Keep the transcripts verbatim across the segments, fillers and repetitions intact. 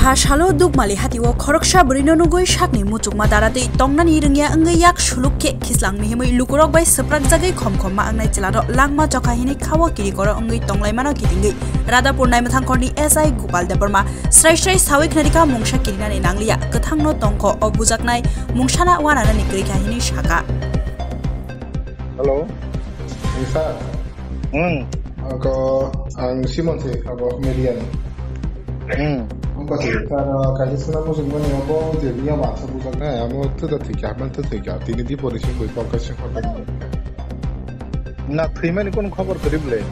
A salo Dukmali hatio khoroksa bwrwino nugwi sakni muchukma daratwi tongnani rwngya wngwi yak suluk khe khislang mihimwi lukurok bai swprakjagwi khom khom ma wngnai chwlarok langma chokha hinwi khao kirikoro wngwi tonglaimano kitingwi Radhapur Naimwthangkhorni S I Gopal Debbarma srai srai sawi khnairikha mungsa kirinani nangliya, kwthangno tongkho o bujaknai mungsana uananani kwrwikha hinwi sakha. Hello. Sir. Hmm. Ako ang Simon se abo media ni. Hmm. Ang kasi sir kaisa suna mo sungmani abo je niya ma sa bujak na amo tu da thik ya man tu thik ya tini di pori sing koi pangka sing koi. Na thwimani kono khobor kwrwi bwle.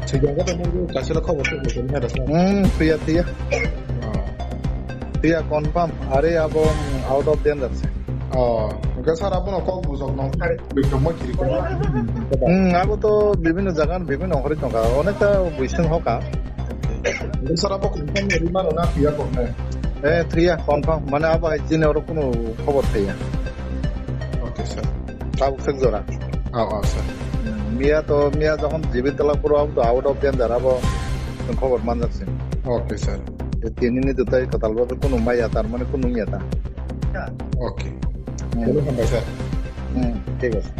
Thwikha khe tongmani kaisa khobor tu kwrwi na da. Hmm, thwiya thwiya. Thwiya confirm are abo out of danger se. Oh, hwnkhe sir abono kok bujok nong thai bikhrokma kiri kok. Hmm, abo to bibhinno jaga bibhinno ongkhorwi tongkha, onekta buising hoka. Hwnkhe sir abo confirm rima rwna thwiya kok ne? Eh, thwiya confirm, mane abo hai chini oro kunu khobor thaiya. Okay sir. Tabuk sek jora. Oh, oh sir. Miya to miya jokhon jibi tala puro abo to out of danger abo khobor manjak se. Okay sir. Tini ni to tai kwtal bo kunu maya tar mane kunu ya ta. Okay. Hello, hambai sir. Hmm, thik ase.